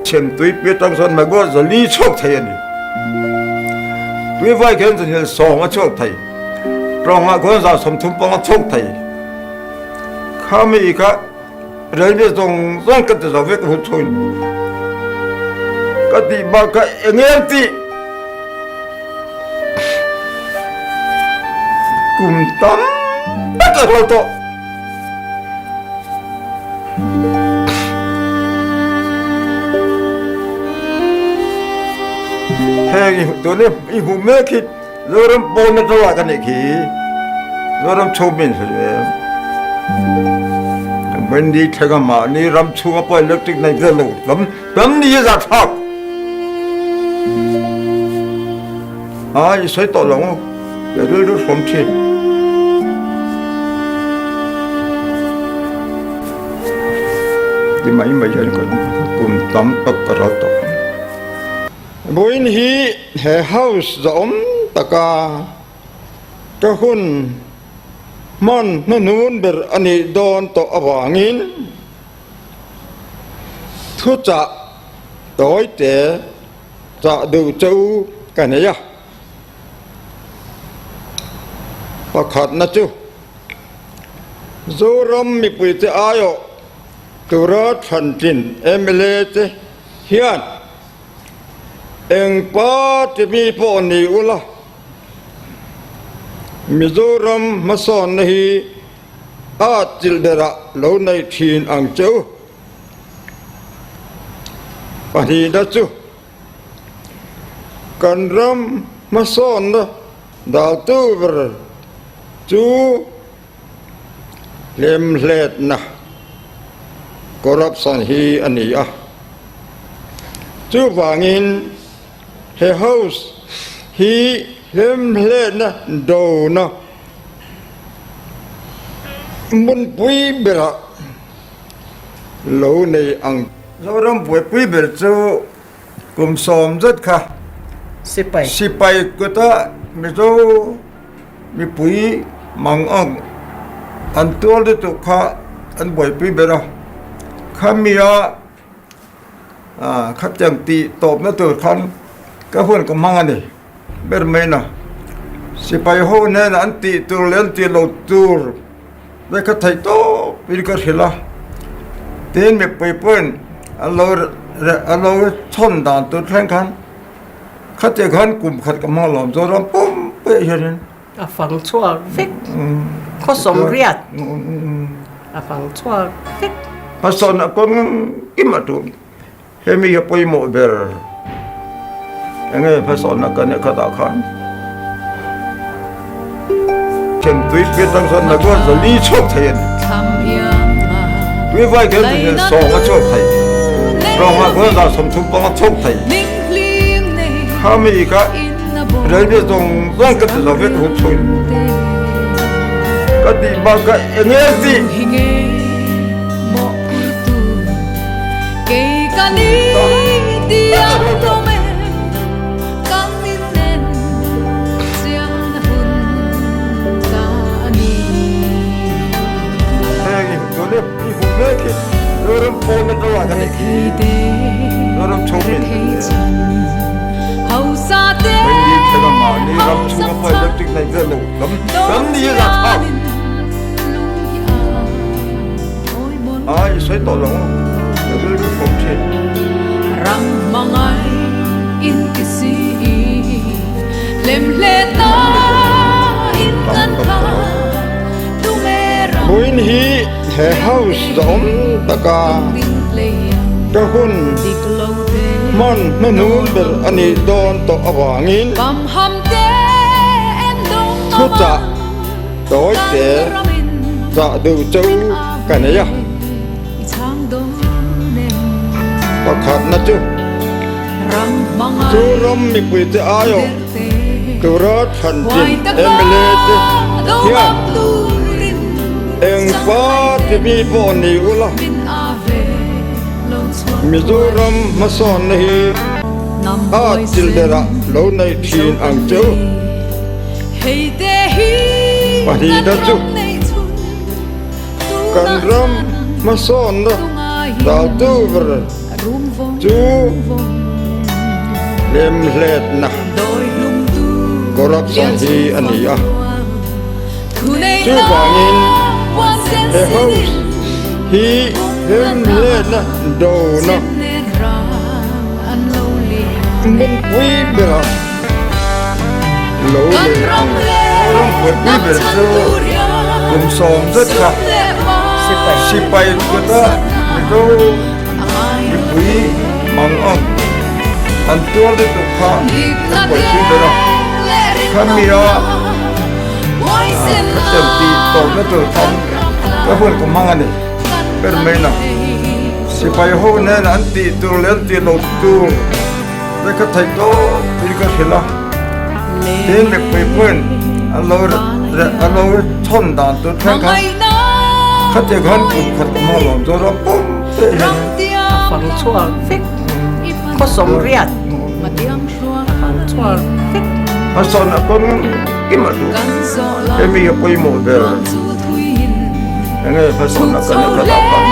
Chhemtui piah tang chuan megawatt 400 chhuak thei a ni. Tuivai khian 270 a chhuak thei. Tlawngah khuan 35 a chhuak thei. Khami kha railway zawng zawng ka ti zo vek a hun chhungin ka tih bak kha eng em tih kum tam tak a hrual tawh. Heng i tun i hmuh mek hi Zoram pawn atanga ka nih khi Zoram chhung min hre em. Mahni thlenga mahni ram chhunga pawh electric nei vel lo tam tam ni a zah thlak. A i sawi tawh lo ang ka rilru hrawm thin. Ti mai mai hian kan kum tam tak ka ral tawh. Vawiin hi he house zahawm taka ka hun hman hnuhnun ber a nih dawn tawh avangin thuchah tawite chah duh che u ka nei a. Pakhatna chu Zoram mipuite aiawh tura thlantlin mla te hian Eng party mi pawh ni ula, Mizoram hmasawnna hi a chilh berah lo nei thin ang che u. Pahnihna chu kan ram hmasawnna daltu ber chu Hlemhletna, corruption, hi a ni a. Chuvangin he house hi hlemhletna dona hmunpui berah lo nei ang. Zoram buaipui ber chu kum 10 zet kha sipai kuta Mizo Mipui mangang an tual lutuk kha an buaipui ber a, khamia khatiang tih tawpna tur khan ka hun ka hmang a ni ber mai na. Sipai ho hnenah an tih tur leh an tih loh tur te kha theih tawp in ka hrilh a, tin mipui pawhin an lo an lo chhawn dan tur thleng khan. Khatiang khan kum khat ka hmang lawm chuan ram pum pui ah hianin. A fang chhuak vek. Khawsawm riat. A fang chhuak vek. Hmasawn a kawng kim a tum. Hemi hi a pawimawh ber. Enge hmasawn a kan khatah khan. Thentui pian tang chuan Nagoa 400 chhuak thei a ni. Tuivai khian 20 a chhuak thei. Rawngah khuan 35 a chhuak thei. Khami kha railway zawng zawng ka ti zo vek hun chhuin. Ka tih bak kha eng nge tih? Heng i tun i i hmu mek hi Zoram pawn atanga kan ni khi Zoram chhung min Mahni thlenga mahni ram chhunga pawh electric nei vel lo tam tam ni a zah thlak a i sawi tawh lo ang ka rilru hrawm thin. Ram hmangai in ti si hlemhle ta in kan kha tume ram Vawiin hi he house zahawm taka ka hun hman hnuhnun ber a nih dawn tawh avangin thuchah tawi te chah duh che u ka nei a. Pakhatna chu chu ram mipuite aiawh tura thlantlin mla te hian eng party mi pawh ni ula Mizoram hmasawnna hi a chilh berah lo nei thin ang che u. Pahnihna chu kan ram hmasawnna daltu ber. Chu hlemhletna corruption hi a ni a. Chuvangin he house hi hlemhletna dona hmunpui bera lo leh ang. Ram buaipui ber chu kum sawm zet kha sipai kuta Mizo mipui mang ang an tuar lutuk kha kan buaipui ber a. Khamia khatiang tih tawpna tur khan ka hun ka hmang a ni ber mai na. Sipai ho nen an tih tur leh an tih loh tur te ka theih tawp in ka hrilh a. Tin mipui pawhin an lo an lo chhawn dan tur thleng khan khatiang khan kum khat ka hmang lo chuan ram pum te hian A fang chhuak vek khaw sawmriat a fang chhuak vek. Hmasawnna kawng kim a duh hemi a pawimawh ber enge hmasawnna kan la khat ah khan.